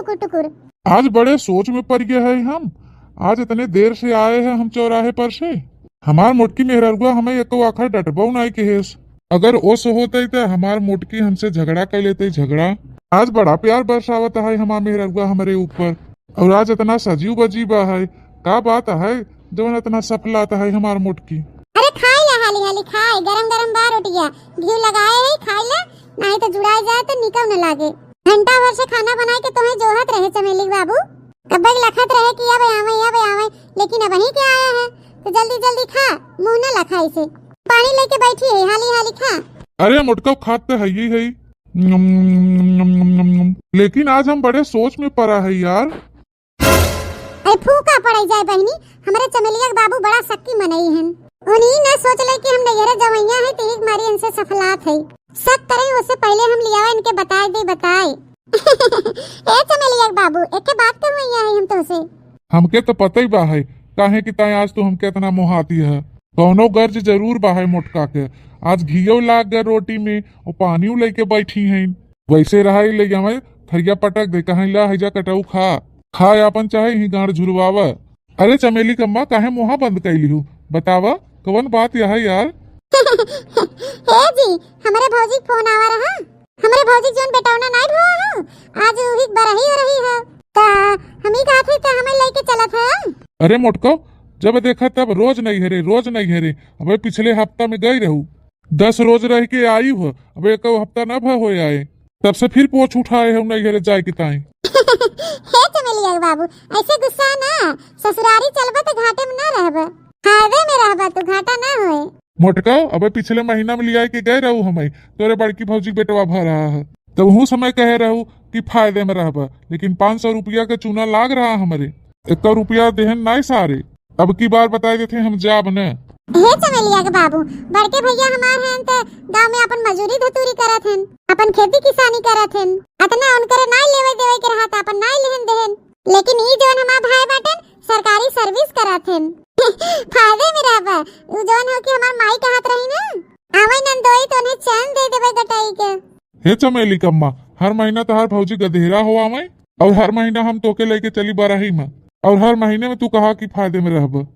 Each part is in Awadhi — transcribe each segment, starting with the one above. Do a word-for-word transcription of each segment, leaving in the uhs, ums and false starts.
टुकुर टुकुर। आज बड़े सोच में पड़ गए हैं हम। आज इतने देर से आए हैं हम चौराहे पर से। हमार मोटकी मेहररुआ हमें एको आखर डटबो नाई कहेस। अगर ओस होते त हमार मोटकी हमसे झगड़ा कर लेते, झगड़ा। आज बड़ा प्यार बरसावत है हमार मेहररुआ हमरे ऊपर। और आज इतना सजीव बजीव बा है, का बात है जवन इतना सफलात है हमार मोटकी? अरे खाई ला हाली हाली खाई, गरम गरम बा रोटिया, घी लगाए है, खाई ला, नहीं तो जुड़ाई जाए तो निकल न लागे। घंटा भर से खाना बनाए के तोहे जोहत रहे चमेली बाबू, कब्बे के लखत रहे कि अब आवे, अब आवे, लेकिन अबहीं के आया है, तो जल्दी जल्दी खा, मुंह न लखा इसे। पानी लेके बैठी है, हाली हाली खा। अरे मोटका, खात तो है ही है, लेकिन आज हम बड़े सोच में पड़ा है यार। अरे फूका पड़े जाए बहिनी, हमरे चमेलिया के बाबू बड़ा सक्की मनई हन। उन्हीं न सोच ले कि हम नैहरे जवैया है, तो एक मारी इनसे सफलात है। शक करे उससे पहले हम लियावा इनके बताए दे बताए। ए चमेलिया के बाबू, एक बात कहवैया है हम तोसे। हमके तो पता ही बा है, काहे कि ताई आज तू हमके इतना मोहाती है। कौनो गर्ज जरूर बा है मोटका के। आज घियो लाग गए रोटी में और पानियो लेके बैठी हैं। वैसे रहा ही ले जावे, थरिया पटक दे, कहीं ला हैजा कटाऊ खा, खा आपन चाहे ही गांड झुरवावा। अरे चमेली कम्मा, काहे मुहा बंद कैली हूँ? बतावा, कवन बात यह है यार? हे जी, हमरे भौजी के फोन आवा रहा। हमरे भौजी के जोन बेटौना नाई भवा हो, आज उही बरही हो रही है। ता हम ही कहत है, ता हमें लेके चलत है। अरे मोटको, जब देखा तब रोज नहीं है रे, रोज नहीं है रे। अबे पिछले हफ्ता में गई रहू, दस रोज रह के आई हो, अबे एक हफ्ता ना भ हो आए, तब से फिर पोछ उठाए हो नहीं है रे जाए के ताई। हे चमेलिया के बाबू, ऐसे गुस्सा ना, ससुरारी चलबा त घाटे में ना रहबा, फायदे में रहबा तू, घाटा ना होए। मोटका, अबे पिछले महीना में लिया के गए रहू हमें, तोरे बड़की भौजी के बेटवा भा रहा है, तब उहू समय कहे रहू कि फायदे में रहबा, लेकिन पाँच सौ रुपया के चूना लाग रहा हमरे, एक रुपया देहन नाय सारे। अब की बार बताई देते हम जाब न। हे चमेलिया के बाबू, बड़के भैया हमार हैं त गाँव में अपन मजूरी धतूरी करत हैं, अपन खेती किसानी करत हैं, अतना उनकरे नाय लेवे देवे के रहा त अपन नाय लेहन देहन, लेकिन ई जवन हमार भाई बाटन सरकारी सर्विस करत हैं। फायदे में रहबा, उ जवन हो कि हमार माई कहत रही ना, आवे नंदोई तो उन्हें चैन दे देवे गटाई के। हे चमेली कम्मा, हर महीना तोहार भौजी गधेरा हो आवे और हर महीना हम तोके लेके चली बरही में और हर महीने में तू कहा कि फायदे में रहब।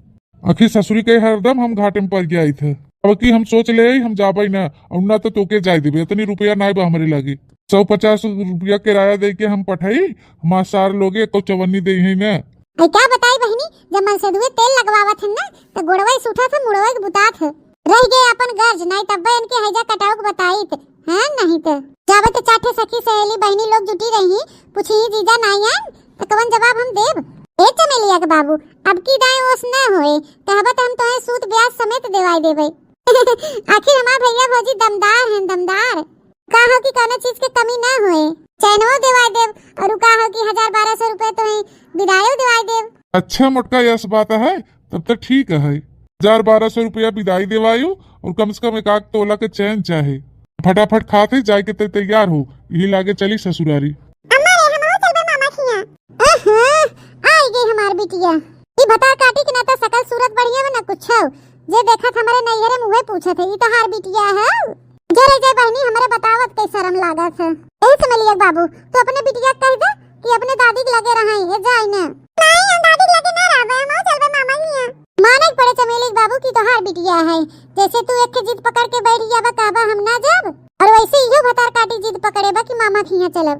आखिर ससुरी के हरदम हम घाटे में पड़ गया थे। अब की हम सोच ले हम जाबे ना और ना तो तोके जाए देबे। इतनी रुपया नाय बा हमरे लागे। सौ पचास रुपया किराया दे के हम पठाई, हमार सार लोगे एको चवन्नी दे है ना। अरे का बताई बहिनी, जब मनसेधुए तेल लगवावत हन ना, त गोड़वा ही सूठत ह, मुड़वा ही बुतात ह। रह गए अपन गर्ज, नाई तब्बे इनके हैजा कटाऊ के बताइत, हैं नहीं त। जाबे त चार ठे सखी सहेली बहिनी लोग जुटी रही, पूछी ही जीजा नाई आन, त कवन जवाब हम देब? ए चमेलिया के बाबू, अब की दाएं ओस न होए, कहबा त हम तोहे सूद ब्याज समेत देवाई देबे। आखिर हमार भैया भौजी दमदार हैं, दमदार। का हो कि कौनो चीज के कमी ना होए, चैनवो देवाई देब, और उ का हो कि हजार बारह सौ रुपए तोहे बिदायो देवाई देब। अच्छा मोटका, यस बात है, तब तो ठीक है। हजार बारह सौ रुपया बिदाई देवायु और कम से कम एक आध तोला के चैन चाहे। फटाफट खाते जाए के ते तैयार हो, यही लागे चली ससुरारी। अम्मा रे, हमहू चलबे मामा खिया। अहं, आई गई हमार बिटिया। ई भतार काटी के ना त सकल सूरत बढ़िया बा ना कुछ। जे देखत हमरे नैहरे मुँहे पूछत है, "ई तोहार बिटिया है?" जरे जे बहिनी, हमरे बतावत के शरम लागत है। एही से मलिया बाबू, तू अपने बिटिया के कह दे कि अपने दादी के लगे रहे, ये जाए ना। नहीं, हम दादी के लगे ना रहबे, हम चलबे मामा हिया। माने के पड़े चमेली के बाबू कि तोहार बिटिया है, जैसे तू एक जिद पकड़ के बैठ जाबा, कहबा हम ना जाब, और वैसे इहो भतार काटी जिद पकड़े बा कि मामा के हिया चलब।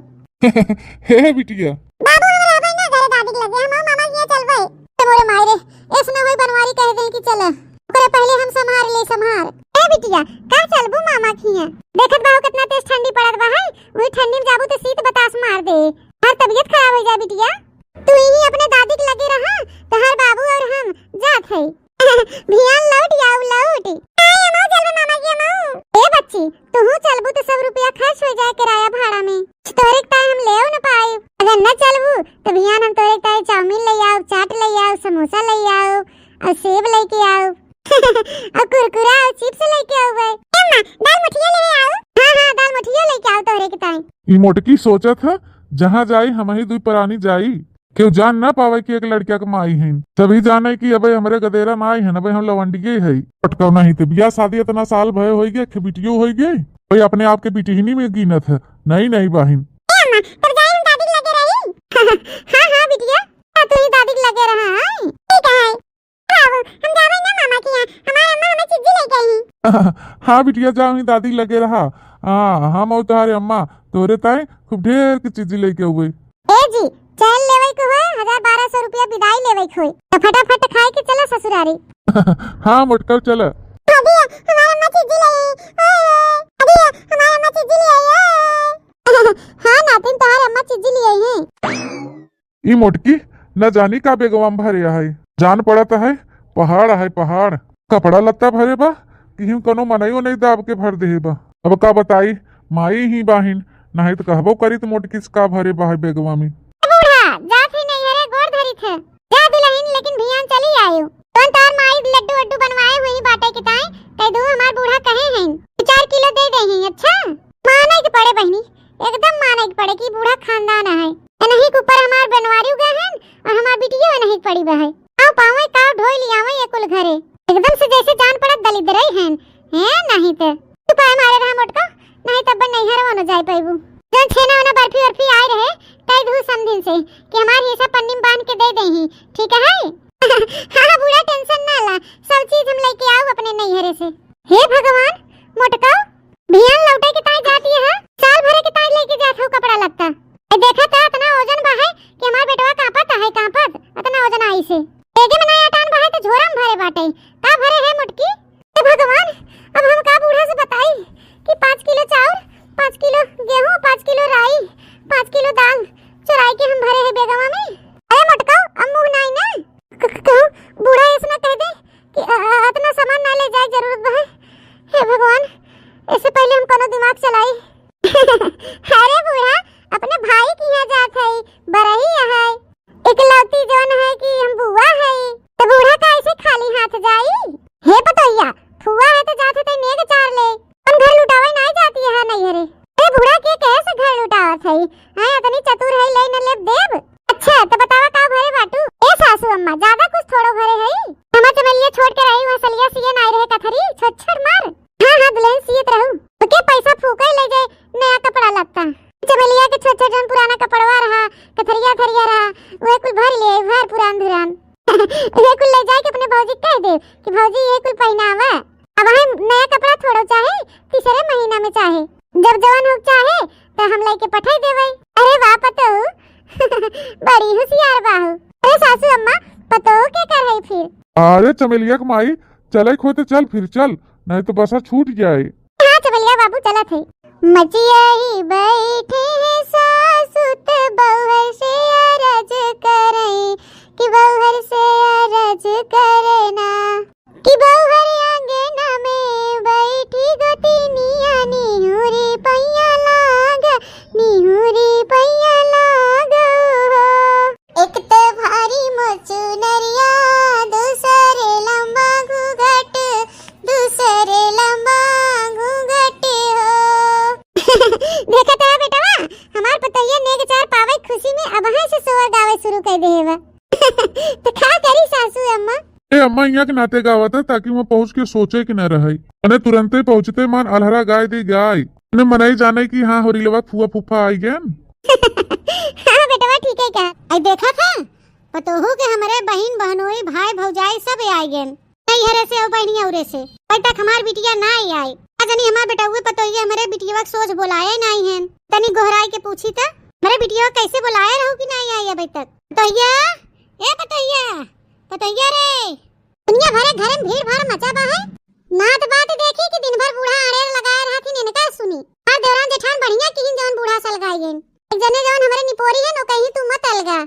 हे बिटिया। बाबू, हम रहबे ना घरे दादी के लगे, हम मामा के हिया चलबे। ए मोरे माई रे, ऐस ना होई बनवारी कह दे कि चल। ओकरे पहले हम संभार ले, संभार। ए बिटिया, का चलबू मामा के हिया? देखत बाहू कितना तेज ठंडी पड़त बा है, वही ठंडी में जाबू तो शीत बतास मार दे। हर तबीयत खराब हो जाए बिटिया। तू यही अपने दादी के लगे रहा, तोहार बाबू और हम जात है। भियान लौट आओ, लौट। आए, हम चलबे मामा के हिया। ए बच्ची, तुहू चलबू तो सब रुपया खर्च हो जाए किराया भाड़ा में। तोहरे के ताई हम लेव न पाई। अगर न चलबू तो भियान हम तोहरे के ताई चाउमीन ले आओ, चाट ले आओ, समोसा ले आओ और सेब लेके आओ। और कुरकुरा और चिप्स लेके आओ बे। ए माँ, दाल मुठिया ले आओ। हाँ, हाँ, दाल मुठिया लेके आओ तोहरे के ताई। ई मोटकी सोचत है, जहाँ जाई हम ही दुई परानी जाई। केहू जान ना पावे कि एक लड़किया के माई हईन। सभी जाने कि अबे हमरे गदेरा ना आई हन, अबे हम लवंडिये हई। पटकौना ही ते बियाह शादी इतना साल भय होई गए, एक बिटियो होई गए, कोई अपने आप के बिटिहनी में गिनत है। नहीं, नहीं बहिन। ए अम्मा, तब जाई हम दादी के लगे रही। हाँ, हाँ, बिटिया, हाँ, तू ही दादी के लगे रहा, हाँ? ठीक है। बाबू, हम जावे ना मामा के यहाँ, हमार अम्मा हमें चिज्जी लेके आई हैं। हाँ, बिटिया, जाओ ही दादी के लगे रहा। हाँ, हम और तुम्हारे अम्मा तोरे ताई खूब ढेर के चिज्जी लेके आवे। ए जी, चैन लेवे के होए, हजार बारह सौ रुपया बिदाई लेवे के होए, तो फटाफट खाए के चला ससुरारी। हाँ, मोटका, चला। दादी, हमार अम्मा चिज्जी ले आई। ओए, ओए। दादी, हमार अम्मा चिज्जी ले आई, ओए। हाँ नातिन, तोहार अम्मा चिज्जी ले आई हैं। ई मोटकी न जानी का बेगवा में भरे है, जान पड़त है पहाड़ है पहाड़। कपड़ा लत्ता भरे बा कि हिम कौनो मनई ओनई दाब के भर देहे बा। अब का बताई, माई ही बाहिन, नहीं तो कहबो करी तो मोटकी से का भरे बा है बेगवा में। बूढ़ा, जा फिर नैहरे गोड़ धरी थे। जा दुल्हन, लेकिन भियान चली आयो। कौन तार माई लड्डू वड्डू बनवाए हुई बाटे के ताई, कह दू हमार बूढ़ा कहे हैं, दो चार किलो दे दे हैं, अच्छा? माने के पड़े बहिनी, एकदम माने के पड़े कि बूढ़ा खानदान है। इन्हीं के ऊपर हमार बनवारी उगा है और हमार बिटियो इन्हीं के पड़ी बा है। आओ पावे काव ढोई लियावे ये कुल घरे। एकदम से जैसे जान पड़त दलिद्र ही हैं। हैं नहीं ते। तू पाए मारे रहा मोटका, नहीं तब नैहर वो न जाए पैबू। जौन छेना ओना बर्फी वर्फी आए रहे, कह दू समधिन से कि हमार हिस्सा पन्नी में बांध के दे दे ही, ठीक है? हाँ, हाँ, बूढ़ा टेंशन ना ला, सब चीज हम लेके आऊ अपने नैहरे से। हे भगवान, मोटका, भियान लौटे के ताई जाती है, साल भरे के ताई लेके जात हो कपड़ा लत्ता। ए, देखा त इतना वजन बा है कि हमार बेटवा कांपत है, कांपत, इतना वजन आई से। एगे में नया टान बा है तो झोरा में भरे बाटे, का भरे है मोटकी? हे भगवान, अब हम का बूढ़ा से बताई कि पाँच किलो चाउर, पाँच किलो गेहूं, पाँच किलो राई, पाँच किलो दाल चुराई के हम भरे है बेगवा में। अरे मोटका, अब मुंह नाई ना। क-, क-, कहूँ बूढ़ा ऐसे ना कह दे कि अ-, अ-, अतना सामान ना ले जाए जरूरत बा। हे भगवान, ऐसे पहले हम कोनो दिमाग चलाई। अरे बूढ़ा, अपने भाई के यहाँ जात है, बरही है, इकलौती जौन है कि हम बुआ है, तो बूढ़ा का ऐसे खाली हाथ जाई? हे पतोहिया, फुआ है तो जात है तो नेग चार ले, हम घर लुटावे ना जाती है नैहरे। ए बूढ़ा के कहे से घर लुटावत है? हाँ, इतनी चतुर है, ले न लेब देब। अच्छा, तो बतावा का भरे बाटू? ए सासू अम्मा, ज्यादा कुछ थोड़ो भरे है। हमार चमेलिया छोड़ के रही, वहाँ सलिया सिए नाई रहे कथरी, छोट छोट मार। हाँ, हाँ, दुल्हन सियत रहू। तो के पैसा फूके ले जाए नया कपड़ा लत्ता। चमेलिया के छोट छोट जौन पुराना कपड़वा रहा, कथरिया थरिया रहा, वह कुल भर ले, भर पुरान धुरान। ये कुल ले जाए के अपने भौजी के कह दे कि भौजी ये कुल पहनावा। अब हम नया कपड़ा थोड़ो चाहे, तीसरे महीना में चाहे, जब जवन हो चाहे, तो हम लेके पठाई देवे। अरे वाह पतोहू, बड़ी होशियार बाहू। अरे सासू अम्मा, पतोहू के कर है फिर? अरे चमेलिया के माई, चले खोते चल फिर चल, नहीं तो बसा छूट जाए। हाँ चमेलिया बाबू चलत है। मचिया ही बैठे हैं सासु त बउहर से अरज करई, कि बउहर से अरज करना, कि बउहर आंगन में बैठी गोतिनिया निहुरी पैया लाग, निहुरी पैया लाग हो। एक त भारी मोचुनरिया, दूसरे लंबा घूंघट, दूसरे लंबा घूंघट हो। देखत है बेटवा, हमार पतोहिया नेग चार पावे खुशी में अबहीं से सोहर गावे शुरू कर देहे बा। तो का करी सासू अम्मा? ए अम्मा, यहाँ के नाते गावत है ताकि वहाँ पहुँच के सोचे के न रहे। अने तुरंते पहुँचते मान अलहरा गाय दी गाय। अने मनई जाने कि हाँ, होरिलवा फुआ फूफा आई गए। हाँ बेटवा, ठीक है कहा। आई देखा था, पतोहू के हमरे बहिन बहनोई, भाई भौजाई सब आइ गएन। नैहरे से अउ बहिनी औरे से। अबे तक हमार बिटिया नाई आई। का जानी हमार बेटउए पतोहिया हमरे बिटियवा के सोझ बोलाए नाई हैं। तनी गोहराई के पूछी त, हमरे बिटियवा कैसे बोलाए रहू कि नाई आई अबे तक? पतोहिया, ए पतोहिया, पतोहिया रे। दुनिया भरे घरे में भीड़ भाड़ मचा बा है। नात बात देखी कि दिन भर बूढ़ा अड़ेर लगाए रहथिन, इनका सुनी। हमार देवरान जेठान बढ़िया किहिन जवन बूढ़ा सलगाई गइन। एक जने जवन हमरे निपोरी है, ओकही तू मत अलगा।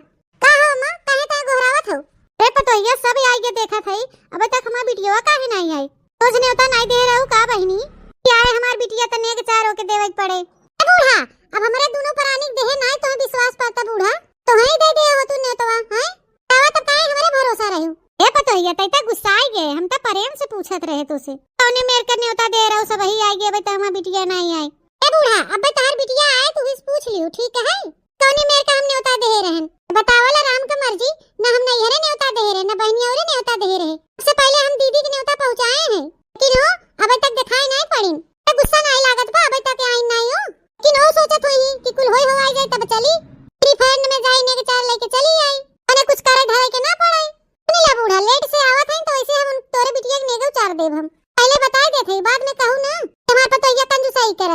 का हो माँ, काहे ताय गोहरावत हो? रे पतोहिया, सब आइ के देखत हई, अबे तक हमार बिटियवा काहे नाई आई? सोझ नेवता नाई देहे रहू का बहिनी? कि आए हमार बिटिया त नेग चार ओके देवे के पड़े। ए बूढ़ा, अब हमरे दुनो परानी के देहे नाई तोहे विश्वास पड़ता बूढ़ा, तोहे ही दे दे हो तू नेवतवा, हैं? तावा तब काहे हमरे भरोसा रहू? ए पतोहिया, तै त गुस्साई गए, हम त प्रेम से पूछत रहे तोसे। कौने मेर के नेवता दे रहू, सबही आइ गए, अबे त हमार बिटिया नाई आई। ए बूढ़ा, अबे तहार बिटिया आए, तू ही से पूछ लियो, ठीक है? कौने मेर का हम नेवता देहे रहन? बतावला राम का मर्जी, न हम नैहरे नेवता देहे रहे, न बहिनिया औरे नेवता देहे रहे। सबसे पहले हम दीदी के नेवता पहुँचाए हैं, लेकिन हो, अबे तक देखाई नाई पड़िन। त गुस्सा नाई लागत बा, अबे तक आइन नाई हो। लेकिन ओ सोचत होई कि कुल होई हो आई जाए तब चली। फ्री फंड में जाई नेग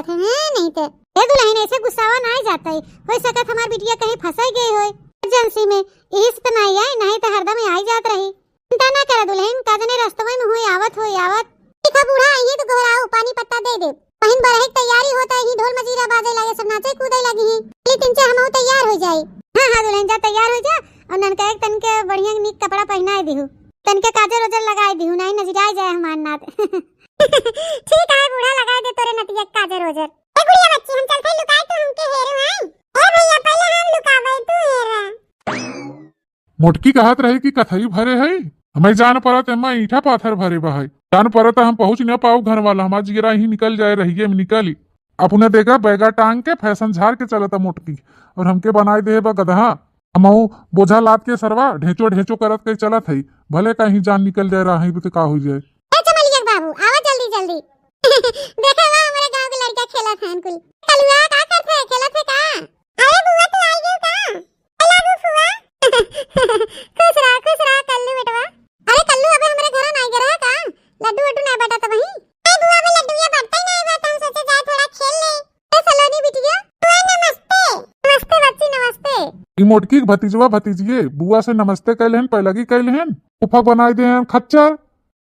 हैं, नहीं ते। ए दुलहिन, ऐसे गुस्सावा नाहीं जात है। होइ सकत हमार बिटिया कहीं फंसइ गइ होइ emergency में, इही से त नाहीं आई, नाहीं त हरदम आई जात रही। चिंता ना करा दुलहिन, का जने रस्तवे में होइ आवत, होइ आवत। देखा बूढ़ा, अइहीं त गोहराउ, पानी पत्ता दइ देब। बहिन बरहे के तैयारी होत है, ढोल मजीरा बाजइ लागे, सब नाचइ कूदइ लगिहीं। चली तिनचे हमहू तैयार होइ जाई। हाँ, हाँ दुलहिन, जा तैयार होइ जा, अउर ननका एक तनके बढ़िया नीक कपड़ा पहिनाइ दिहु, तनके काजर ओजर लगाइ दिहु, नाहीं नजराइ जाए हमार नात। ठीक है बूढ़ा, लगाइ दे तोरे नतिया के काजर ओजर। ए गुड़िया बच्ची, हम चलत हई लुकाए, तू हमके हेरू हैं? ए भइया, पहिले हम लुकाबे, तू हेरा। मोटकी कहत रही कि कथई भरे है, हमें जान परत एमा ईंटा पाथर भरे बा है। जान परत हम पहुँच न पाऊ घर वाला, हमार जियरा ही निकल जाए रहिए में निकली। अपने देखा बैगा टांग के फैशन झार के चलता मोटकी, अउर हमके बनाइ देहे बा गदहा। हमहू बोझा लाद के सरवा ढेंचो ढेंचो करत के चलत हई, भले कहीं जान निकल जाए राही पे तो का होइ जाए। ए चमेलिया के बाबू, आवा जल्दी जल्दी। देखा हुआ हमरे गाँव के लड़का खेलत हैं कुल। कलुआ का करत है, खेलत है का? अरे बुआ तू आई गई का? ए लाडू फुआ। खुश रहा, खुश रहा कल्लू बेटवा। अरे कल्लू अबे हमरे घर नाहीं गए रहा का? लड्डू वड्डू नाहीं बटा तो वहीं। ए बुआ अबे लड्डू ये बटते ही नाहीं बा, तो हम सोचे जाए थोड़ा खेल ले। ए सलोनी बिटिया, बुआ नमस्ते। नमस्ते बच्ची, नमस्ते। ई मोटकी के भतीजवा भतीजिए बुआ से नमस्ते कइले हन, पैलगी कइले हन, फूफा बनाइ दे हन खच्चर,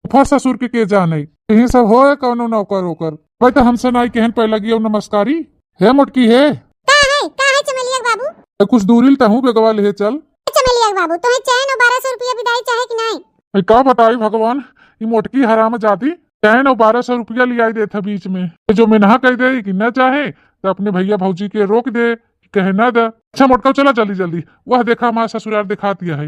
फूफा ससुर के के जाने, यही सब होए कौनो नौकर ओकर। भाई तो हमसे नाहीं कहन पैलगी अउर नमस्कारी। हे मोटकी हे। का है, का है चमेलिया के बाबू? ए, कुछ दूरी ल तहूँ बेगवा ले चल। ए चमेलिया के बाबू, तोहे चैन अउर बारह सौ रुपया बिदाई चाहे कि नाहीं? ए, का बताई भगवान, ई मोटकी हराम जादी चैन अउर बारह सौ रुपया लियाई देत है बीच में। ए, जो मिनहा कह दे कि न चाहे, तो अपने भइया भौजी के रोक दे, कहे न दे। अच्छा मोटका, चला जल्दी जल्दी, वह देखा हमार ससुरार देखात है। हाँ,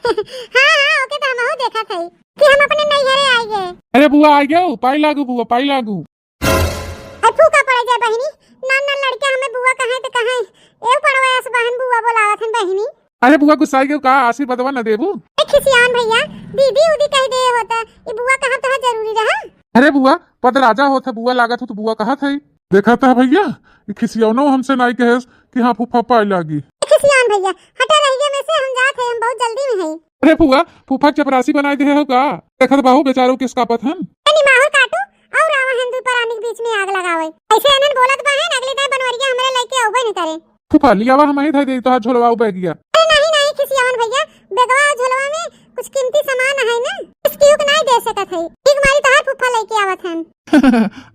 हाँ, ओके तो हमहू देखत हई कि हम अपने नैहरे आइ गए। अरे बुआ आइ गयो, पाई लागू बुआ, पाई लागू। ए फूका पड़े जाए बहिनी, नान नान लड़के हमें बुआ कहे त कहे, ए पड़वा अस बहन बुआ बोलावत हन बहिनी। अरे बुआ गुस्साई गयो का, आशीर्वादवा न देबू? ए खिसियान भइया, दीदी उदी कह दे होता, ई बुआ कहब तोहार जरूरी रहा? अरे बुआ, पद राजा होत है, बुआ लागत हो तो बुआ कहत है। देखा था भइया, ई खिसियौनो हमसे नाई कहेस कि हाँ फूफा पाए लागी। ए खिसियान भइया, हटा रहिया में से, हम जात है, हम बहुत जल्दी में है। अरे फुआ, फूफा के चपरासी बनाई दे हो का? देखत बाहू बेचारो किस कापत हन। ए निमाहर काटू, अउर आवा हिंदू परानी के बीच में आग लगावे। ऐसे अनन बोलत बा है, अगले दाएं बनवरिया हमरे लइके अउबे न करे। फूफा, लियावा हम ही धई दे तोहार झोलवा बैगिया। अरे नहीं, नहीं, खिसियावन भइया, बेगवा अउर झोलवा में कुछ कीमती सामान है ना, इसकी उक नहीं दे सकत है। ठीक मारी तोहार फूफा लइके आवत हन।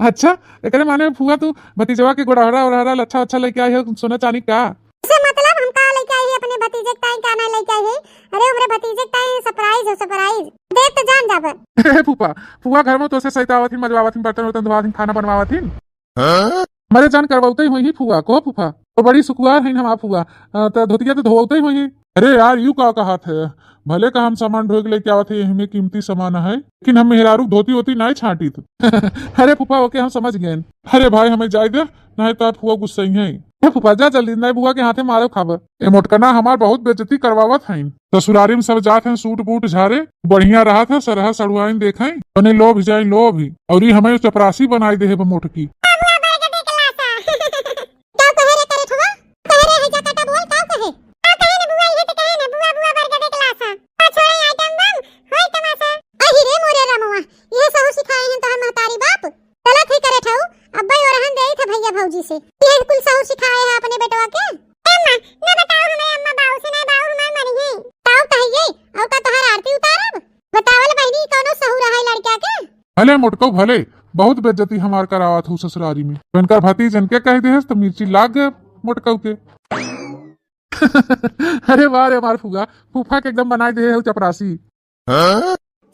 अच्छा, एकरे माने फुआ तू भतीजवा के गोड़हरा ओड़हरा अच्छा अच्छा लइके आई हो, सोना चानी का? से मतलब हम का लइके आई है अपने भतीजे के ताई, का ना लइके आई है? अरे हमरे भतीजे के ताई surprise हो, surprise। देख तो जान जाबे। ए फूफा, फुआ घर में तोसे सैतावत ही, मजवावत ही, बर्तन वर्तन धोवावत ही, खाना बनवावत ही। हाँ? मरे जान करवाते ही होई फुआ, को फूफा? तो बड़ी सुकुआर है हमार फुआ, अ, त धोतिया तो धोवाते ही होई। अरे यार, यू का कहत है? भले का हम सामान ढोए के लेके आवत है, हमें कीमती सामान है, लेकिन हम मेहरारू धोती होती नहीं छांटी तो। अरे फूफा, ओके हम समझ गए। अरे भाई, हमें जाए दे, नहीं तो फुआ गुस्सा ही है। ए फूफा, जा जल्दी, नहीं बुआ के हाथे मारो खाबे। ए मोटकना हमार बहुत बेइज्जती करवावत हईन। ससुरारी में सब जात हैं सूट बूट झारे, बढ़िया रहत है, सरहा सड़ुआइन देखें, तने लोभ जाए लोभ ही। और ई हमें चपरासी बनाई दे है मोटकी। का कहे रे करे ठुआ? कहे रे है जा काटा बोल, का कहे? का कहे रे बुआ, ये तो कहे ना, बुआ, बुआ बरगदे के लाशा। आ छोड़े आइटम बम, होई तमाशा। अहि रे मोरे रामवा, ये सहू सिखाए हैं तोहर महतारी बाप। गलत ही करे ठऊ, अब्बा यो रहन देई थे भइया भौजी से। ये कुल सहू सिखाए है अपने बेटवा के। ए अम्मा, न बताओ हमें अम्मा, बाऊ से नहीं, बाऊ हमार मरी है। ताऊ तहइये, और का तोहार आरती उतारब? बतावल बहिनी, कौनो सहू रहा है लड़का के? भले मोटको भले, बहुत बेइज्जती हमार करावत हूँ ससुरारी में। इनकर भतीजन के कह दे तो मिर्ची लाग गए मोटको के। अरे वाह रे हमार फूफा, फूफा के एकदम बनाए दे हो चपरासी।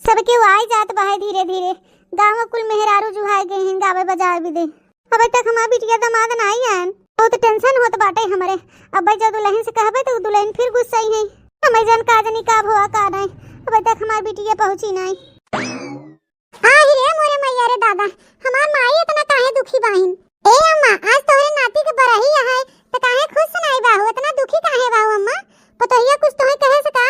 सबके वो आई जात बा है धीरे धीरे। गाँव में कुल मेहरारू जुहाए गए हैं, गावे बजाए भी दे। अबे तक हमार बिटिया दामाद ना आई आयन, बहुत tension होत बाटे हमरे। अबे जब दुल्हन से कहबे तो दुल्हन फिर गुस्साई है। हमें जान का जनी का भवा का नहीं, अबे तक हमार बिटिया पहुँची नहीं। आहि रे मोरे मैया रे दादा, हमार माई इतना काहे दुखी बाहिन? ए अम्मा, आज तोहरे नाती के बरही है, त काहे खुश सुनाई बाहू, इतना दुखी काहे बाहू अम्मा? पतोहिया कुछ तोहे कहे से का?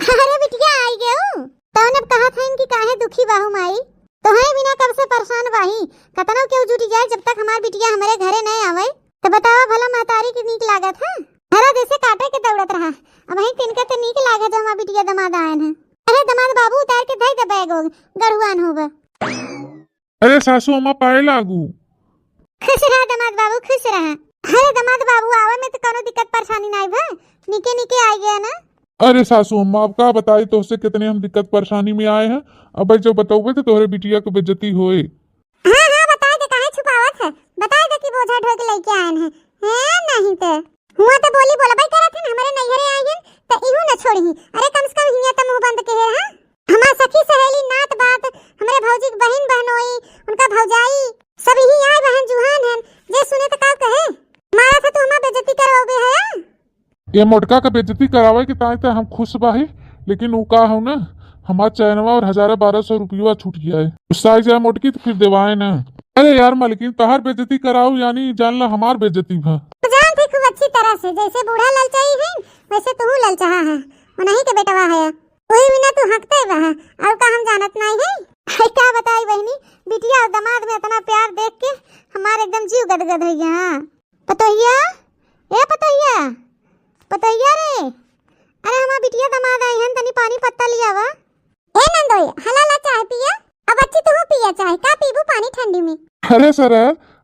अरे बिटिया आई गयो। तौन अब कहा था इनकी काहे दुखी बाहू माई? तोहे बिना कब से परेशान बाही, कतनो केहू जुटी जाए, जब तक हमार बिटिया हमरे घरे नहीं आवे, तो बतावा भला महतारी के नीक लागत है? हरा जैसे काटे के दौड़त रहा, अब वहीं तिनके तो नीक लागे जो हमार बिटिया दामाद आयन है। अरे दामाद बाबू, उतार के धई दे बैग वैग, गढ़ुआन होबे। अरे सासू अम्मा पाए लागू। खुश रहा दामाद बाबू, खुश रहा। अरे दामाद बाबू, आवे में तो कोनो दिक्कत परेशानी नाई भा, निके निके आइ गया ना। अरे सासू अम्मा, अब का बताई तोहसे, कितने हम दिक्कत परेशानी में आए हैं। अब भाई जब बतौबे तो तोहरे बिटिया के बेइज्जती होए। हाँ हाँ, बताए दे, काहे छुपावत है, बताए दे कि बोझा ढोए के लेके आए हैं। हैं, नहीं तो हुआ तो बोली बोलबे करत हैं, हमरे नैहरे आए हैं तो इहू न छोड़ी। अरे कम से कम हियाँ तो मुँह बंद के है। हाँ, हमार सखी सहेली, नात बात, हमरे भौजी के बहिन बहनोई, उनका भौजाई, सब यही आए बहन जुहान हन, जे सुने तो का कहे, मारा था तू हमार बेइज्जती करवाबे है। ये मोटका के बेइज्जती करावे के ताई तो हम खुश बाही, लेकिन उ का हो ना, हमार चैनवा और हजारा बारह सौ रुपया छूट गया है। गुस्साई जाए मोटकी तो फिर देवाए ना। अरे यार मलकिन, तहार बेइज्जती कराऊ यानी जान ला हमार बेइज्जती भा। जान थे खूब अच्छी तरह से, जैसे बूढ़ा ललचाई है वैसे तू ललचाहा है, उन्हीं के बेटवा है। वही बिना तू हंकते बा, और का हम जानत नाई है? अरे का बताई बहिनी, बिटिया और दामाद में इतना प्यार देख के हमार एकदम जीव गदगद हो गया। पतोहिया, ए पतोहिया, पतोहिया रे, अरे हमार बिटिया दामाद आई हन, तनी पानी पत्ता लियावा। ए नंदोई, हला ला चाय पिया। अब बच्ची तू पिया चाय, का पीबू पानी ठंडी में? अरे सर,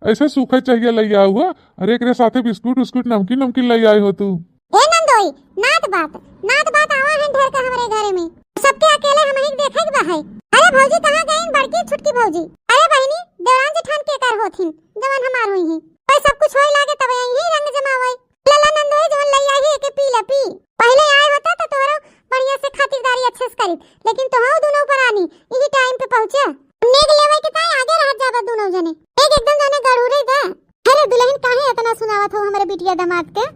ऐसे सूखे चाहिए लई आऊ हो। अरे एकरे साथे बिस्कुट उस्कुट नमकीन नमकीन लई आई हो तू। ए नंदोई, नात बात, नात बात आवा है ढेर का हमरे घरे में। सबके अकेले हम ही देखे के बा है। अरे भौजी कहाँ गईन बड़की छुटकी भौजी? अरे बहिनी, देवरान जेठान के कर होथिन, जवन हमार हुई है। भाई सब कुछ होए लागे तब यही रंग जमावे। लला नंदोई जवन लई आई है एके पी ला पी। पहले आए होता तो तोहरो बढ़िया से खातिरदारी अच्छे से करी, लेकिन तोहू दोनों परानी यही टाइम पे पहुँचे। नेग लेवे के ताई आगे रहत जाबा दोनों जने। नेग एकदम जाने गड़ूरे दे। अरे दुल्हन काहे इतना सुनावत हो हमरे बिटिया दामाद के?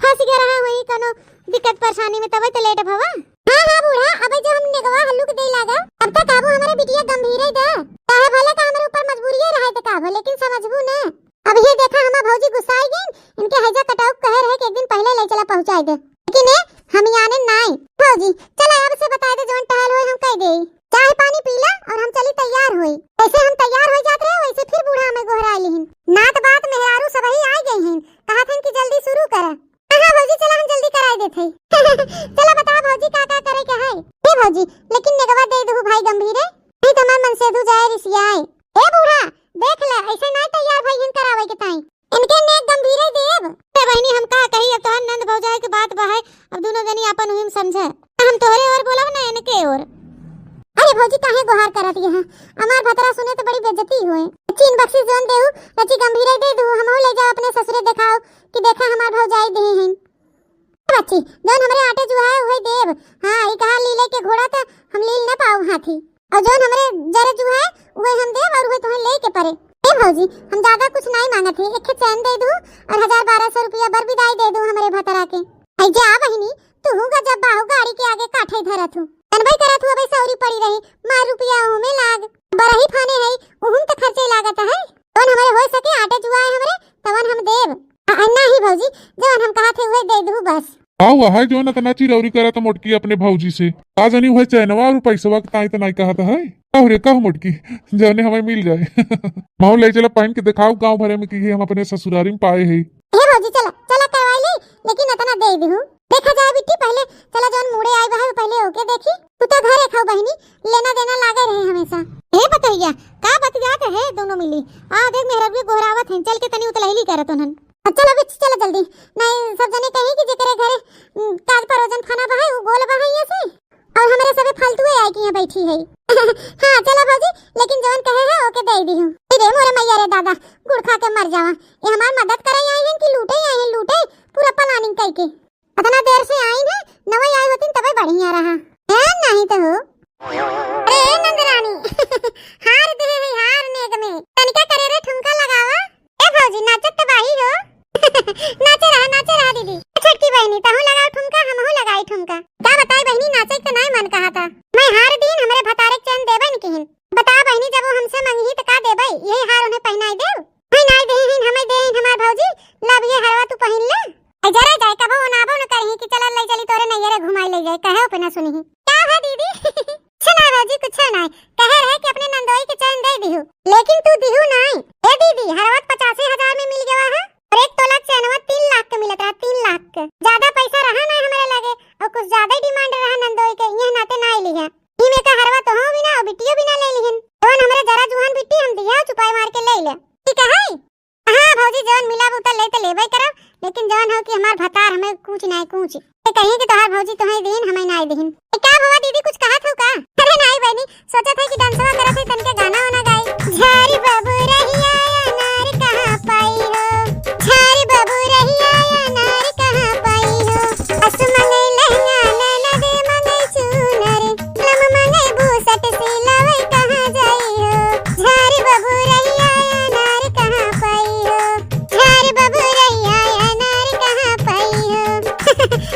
फंस गया रहा वही कोनो दिक्कत परेशानी में तबे तो लेट भवा। हाँ हाँ बूढ़ा, अबे जो हम नेगवा हल्लू के दे लागा, तब तक आबू हमरे बिटिया गंभीरे दे। काहे भले का हमरे ऊपर मजबूरी रहे तो का भले, लेकिन समझबू ना। अब ये देखा हमार भौजी गुस्साई गईन, इनके हैजा कटाऊ कहे रहे कि एक दिन पहले ले चला पहुँचाई दे, लेकिन ए हम याने नाई। भौजी चला अब से बताई दे जवन टहल होए हम कह दे। चाय पानी पीला और हम चली तैयार होई। जैसे हम तैयार हो जात रहे वैसे फिर बूढ़ा हमें गोहराई लिहिन। नात बात मेहरारू सबही आ गई हैं, कहा थन कि जल्दी शुरू कर। हाँ हाँ भौजी चला हम जल्दी कराई देत हई। चला बता भौजी का का करे के है। हे भौजी लेकिन नेगवा दे दहु भाई गंभीरे, नहीं तो हमार मनसेधु जाए रिसियाए। ए बूढ़ा देख ले ऐसे ना तैयार भई हिन करावे के ताई। इनके नेग गंभीरे देब। ए बहिनी हम का कही, अब तोहर नंद भौजाई के बात बा है, अब दोनों जनी आपन उही में समझे। हम तोहरे ओर बोलब ना इनके ओर। अरे भौजी काहे गोहार करत ये हैं? हमार भतरा सुने तो बड़ी बेइज्जती होए। चीन बख्शी जोन देहु, रची गंभीरे दे दू, हमहू ले जाओ अपने ससुरे देखाओ कि देखा हमार भौजाई दे हैं। बच्ची, जौन हमरे आटे जुहाए उहे देब। हाँ, ई कहा लीले के घोड़ा त हम लील न पाऊ हाथी। और जौन हमरे जरे जुहाए उहे हम देब और उहे तुहे ले के परे। ए भौजी, हम ज्यादा कुछ नाई मांगत ही, एक चैन दे दू और हजार बारह सौ रुपया बर विदाई दे दू हमरे भतरा के। ऐ जा बहिनी, तू हूँ गजब बाहु गाड़ी के आगे काठे धरत हूँ। जनबई करत हूँ अबे सौरी पड़ी रही, मार रुपया ओहू में लाग। बरही फाने है, ओहू में त खर्चे लागत है। जौन हमरे हो सके आटे जुआए हमरे, तवन हम देब। आ, आ, नाही भौजी, जवन हम कहा थे उहे दे दू बस। आओ, है जौन इतना चिरौरी करत मोटकी अपने भौजी से। का जानी उहे चैनवा और पैसवा के ताई त नाई कहत है। कहो रे, कहो मोटकी, जौने हमें मिल जाए। महू ले चला पहन के दिखाओ गाँव भरे में कि ये हम अपने ससुरारी में पाए है। हे भौजी, चला, चला करवाई ले, लेकिन इतना दे दू। देखा जाए बिट्टी, पहले चला जौन मुड़े आई बा है, पहले ओके देखी। तू तो घरे खाऊ बहिनी, लेना देना लागे रहे हमेशा। हे बतैया, का बतियात है दोनों मिली? आ देख मेहररुए गोहरावत हैं, चल के तनी उतलैली करत उन्हन। आ, चला बिच, चला जल्दी, नहीं सब जने कही कि जेकरे घरे, उम, काज परोजन खाना बा है, उ गोल बा है ये से, और हमरे सबे फालतुए आए कि यहाँ बैठी है। हाँ, चला भौजी, लेकिन जौन कहे है ओके दे दी हूँ। अरे मोरे मैया रे दादा, गुड़ खा के मर जावा। ये हमार मदद करे आई हैं कि लूटे आई हैं, लूटे, पूरा planning करके। इतना देर से आई है, नवई आई होती तबे बढ़िया रहा। ए, नहीं तो हो। अरे ए नंदरानी, हार दे है हार नेग में। तनिका करे रे ठुमका लगावा। ए भौजी, नाचत तो बाही हो। नाचे रहा, नाचे रहा दीदी। ए छोटकी बहिनी, तहू लगाओ ठुमका, हमहू लगाई ठुमका। का बताई बहिनी, नाचे के तो नाई मन कहा था। मैं हार दीन, हमरे भतारे के चैन देबे न किहिन। बता बहिनी, जब वो हमसे मंगी तो का देबे? यही हार उन्हें पहनाई देव। पहनाई देहिन, हमें देहिन हमार भौजी, लब ये हरवा तू पहिन ले। ए, जरा जाए, कबो उनाबो न करही कि चलल ले चली तोरे नैयरे घुमाई ले जाए, कहे पे ना सुनही। का है दीदी? कुछ ना भौजी, कुछ ना। कहे रहे कि अपने नंदोई के चैन दे दिहू, लेकिन तू दिहू नाई। ए दीदी, हरवा त पचासी हजार में मिल गवा है और एक तोला चैनवा तीन तो लेबे करब, लेकिन जवन हो कि हमार भतार हमें कुछ नाई कुछ। ये कहीं कि तोहार भौजी तोहे दीन, हमें नाई दीन। ए, का भवा दीदी, कुछ कहत हो का? अरे नाई बहनी, सोचत है कि डांसवा करत है, तनके गाना वाना गाई। झारी बाबू रहिया अनार कहाँ पाई हो, झारी बाबू रहिया अनार कहाँ पाई हो। असु मंगई लहंगा ननद मंगई चूनर, लम मंगई बूसट सिलवई कहाँ जाई हो। झारी बाबू रहिया अनार कहाँ पाई हो, झारी बाबू रहिया अनार कहाँ पाई हो।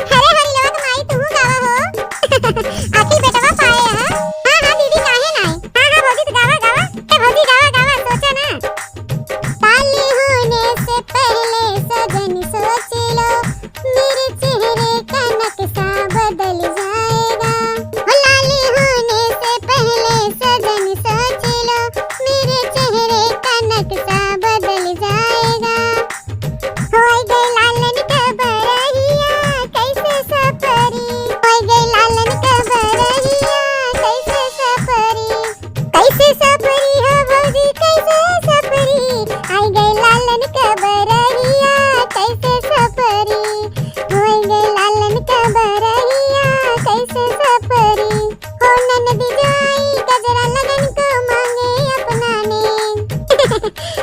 अरे हरिलवा के माई, तू गावा हो। आखिर बेटवा पाए हा। हाँ, हाँ, दीदी, काहे नाई? हाँ, हाँ, भौजी, तो गावा, गावा। ए, भौजी, गावा, गावा, सोचा ना। काली होने से पहले सजन सोच लो, मेरे चेहरे का नक्शा बदल जाएगा। हो लाली होने से पहले सजन सोच लो, मेरे चेहरे का नक्शा बदल जाएगा। होई गई लालन क बरहिया, कैसे सफरी? होई गई लालन क बरहिया, कैसे सफरी? कैसे सफरी हो भौजी, कैसे सफरी? आई गई लालन क बरहिया, कैसे सफरी? होई गई लालन क बरहिया, कैसे सफरी? हो ननद जाई गजरा लगन को मांगे अपना नेग।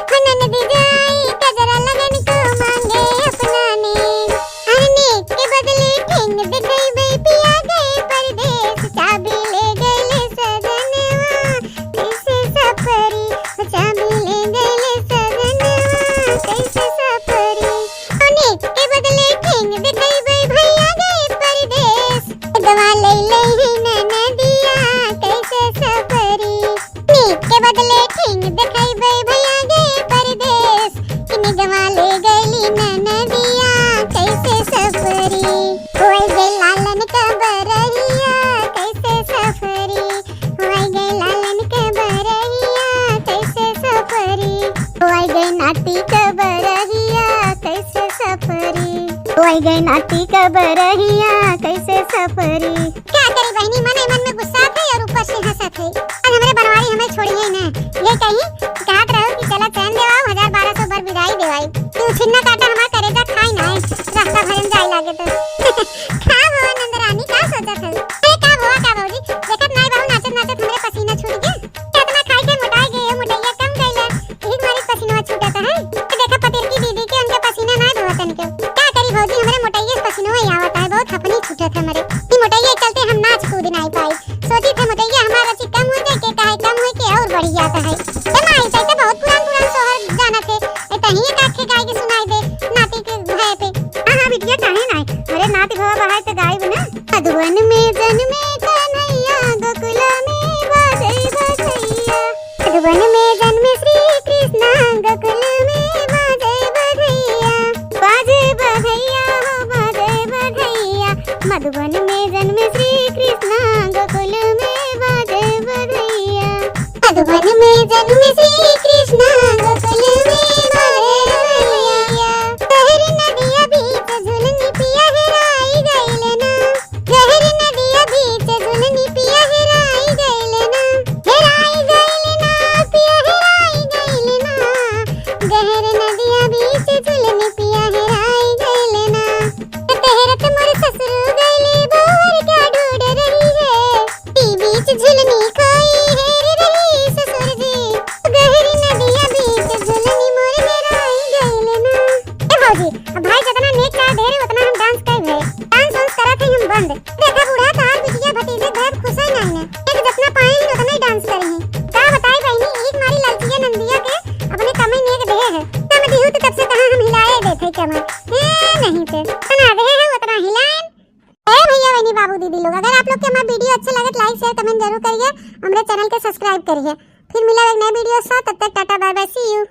हो ननद जाई गजरा लगन को मांगे अपना नेग। अरे नेग के बदले ठेंग दिखइबे पिया गए परदेस, चाबी ले गइले सजनवा, कैसे सफरी? चाबी ले गइले सजनवा, कैसे सफरी? अनेक के बदले ठेंग दिखइबे भैया गए परदेस। गवा ले ले ही ननदिया, कैसे सफरी? नेग के बदले ठेंग दिखइबे भैया गए परदेस। कि नेगवा ले गइली ननदिया, कैसे सफरी? होई गई लालन क बरहिया, कैसे सफरी? होई गई लालन क बरहिया, कैसे सफरी? होई गई नाती क बरहिया, कैसे सफरी? होई गई नाती क बरहिया, कैसे सफरी? का करी बहिनी, मन ही मन में गुस्सा थे और ऊपर से हंसत है। आज हमरे बनवारी हमें छोड़ी है ना, ये कहीं कहत रहो कि चला चैन देवाओ, हजार बारह सौ बर विदाई देवाई। तू छिन्ना काटा हमार करेजा खाई ना है, रास्ता भरन जाए लागे तो। का भवा नंदरानी, का सोचत है? अरे का भवा का भौजी, देखत नाई बाबू नाचत नाचत हमरे पसीना छूट गया। इतना खाई के मोटाई गए, मोटैया कम कइला, यही मारी पसीनवा छूटत है। देखा पतिरकी दीदी के, उनके पसीना ना धोवत उनके। का करी भौजी, हमरे मोटैया से पसीनवा ही आवत है, बहुत हफनी छूटत है हमरे। ई मोटैया के चलते हम नाच कूद नाई पाई। सोची थे मोटैया हमार रची कम हो जाए के, काहे कम हो के और बढ़ जाता है। ए माई, तै तो बहुत पुरान पुरान सोहर जानत है। ए तहिए का आखे गाय के सुनाई दे, नाती के भय पे। हाँ, हाँ, बिटिया काहे नाई। अरे नाती भवा बहाय तो गायब ना। मधुबन में जन्मे कन्हैया, गोकुल में बाजे बधैया। मधुबन में जन्मे श्री कृष्णा, गोकुल में बाजे बधैया। बाजे बधैया हो, बाजे बधैया। मधुबन में जन्मे श्री कृष्णा, गोकुल में बाजे बधैया। मधुबन में जन्मे श्री कृष्णा, गोकुल में बाजे बधैया। गहरी नदिया बीच झुलनी पिया हेराई गइल ना। गहरी नदिया बीच झुलनी पिया हेराई गइल ना। हेराई गइल ना, पिया हेराई गइल ना। गहर नदिया बीच झुलनी पिया हेराई गइल ना। तहरत मोर ससुर गइले बोहर का ढूंढ रही है। ई बीच झुलनी खोई हेर रही ससुर जी। गहरी नदिया बीच झुलनी मोर हेराई गइल ना। ए भौजी, अब भाई जितना नेग चाह ढेर है, उतना हम डांस कइब है। डांस वांस करत है हम बंद। देखा बूढ़ा, तहार बिटिया भतीजे भैब खुश है नहीं ना। एक जितना पाए हैं उतना ही डांस करे हैं। का बताई बहिनी, एक मारी ललचिया नंदिया के अपने कमई नेग देहे है। कम दिहू तो तब से कहाँ हम हिलाए देते कमर। हे नहीं थे। तना देहे है उतना हिलाएन। ए भैया बहिनी बाबू दीदी लोग, अगर आप लोग के हमारा वीडियो अच्छा लगे तो like share comment जरूर करिए, हमारे चैनल के subscribe करिए। फिर मिला एक नए वीडियो साथ, तब तक टाटा bye bye, see you।